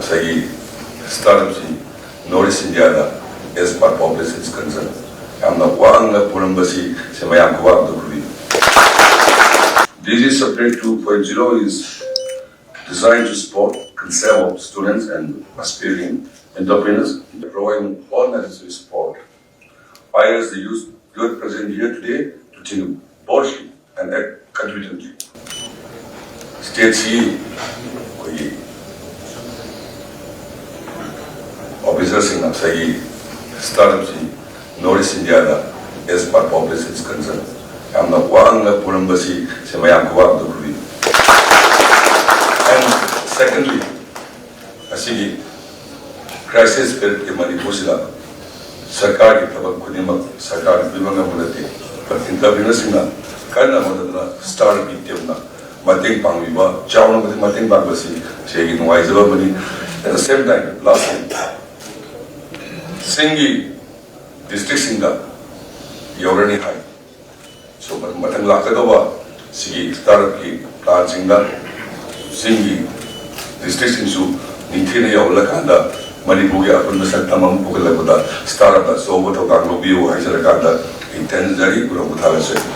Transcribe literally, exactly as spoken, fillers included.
ꯉꯁꯥꯏꯒꯤ startup ꯁꯤ North East India the as per population is concerned ꯌꯥꯝꯅ ꯋꯥꯡꯅ ꯄꯨꯔꯝꯕꯁꯤ ꯁꯤ ꯃꯌꯥꯝ ꯈꯨꯕꯥꯛ ꯑꯝꯇ ꯈꯨꯕꯤꯌꯨ꯫ Digi Subtract two point zero is designed to support concept of students and aspiring entrepreneurs, providing all necessary support. I urge the youth, youth present here today to think boldly and act confidently. State ꯁꯤ ꯑꯩꯈꯣꯏꯒꯤ officer ꯁꯤꯡꯅ ꯉꯁꯥꯏꯒꯤ startup ꯁꯤ North East India the as per population is concerned ꯌꯥꯝꯅ ꯋꯥꯡꯅ ꯄꯨꯔꯝꯕꯁꯤ ꯁꯤ ꯃꯌꯥꯝ ꯈꯨꯕꯥꯛ ꯑꯝꯇ ꯈꯨꯕꯤꯌꯨ꯫ And secondly, ꯑꯁꯤꯒꯤ crisis period ꯀꯤ ꯃꯅꯤꯄꯨꯔꯁꯤꯗ ꯁꯔꯀꯥꯔꯒꯤ ꯊꯕꯛ ꯈꯨꯗꯤꯡꯃꯛ ꯁꯔꯀꯥꯔꯅ ꯄꯤꯕ ꯉꯝꯕ ꯅꯠꯇꯦ꯫ But entrepreneur ꯁꯤꯡꯅ ꯀꯟꯅ ꯍꯣꯠꯅꯗꯨꯅ startup ꯀꯤ ꯇꯤꯝꯅ ꯃꯇꯦꯡ ꯄꯥꯡꯕꯤꯕ, ꯆꯥꯎꯅ ꯃꯇꯦꯡ ꯄꯥꯡꯕꯁꯤ ꯁꯤꯒꯤ ꯅꯨꯡꯉꯥꯏꯖꯕ ꯑꯃꯅꯤ꯫ At the same time, last ꯁꯤꯡꯒꯤ district ꯁꯤꯡꯗ ꯌꯧꯔꯅꯤ ꯍꯥꯏ꯫ So, ꯃꯊꯪ ꯂꯥꯛꯀꯗꯧꯕ ꯁꯤꯒꯤ startup ꯀꯤ plan ꯁꯤꯡꯗ ꯆꯤꯡꯒꯤ district ꯁꯤꯡꯁꯨ ꯅꯤꯡꯊꯤꯅ ꯌꯧꯍꯜꯂꯀꯥꯟꯗ ꯃꯅꯤꯄꯨꯔꯒꯤ ꯑꯄꯨꯟꯕ ꯁꯛꯇꯝ ꯑꯃ ꯄꯨꯈꯠꯂꯛꯄꯗ startup ꯅ ꯑꯆꯧꯕ ꯊꯧꯗꯥꯡ ꯂꯧꯕꯤꯌꯨ ꯍꯥꯏꯖꯔꯀꯥꯟꯗ ꯑꯩ ꯊꯦꯡꯅꯖꯔꯤ꯫ ꯈꯨꯗꯣꯡ ꯊꯥꯔꯁꯦ꯫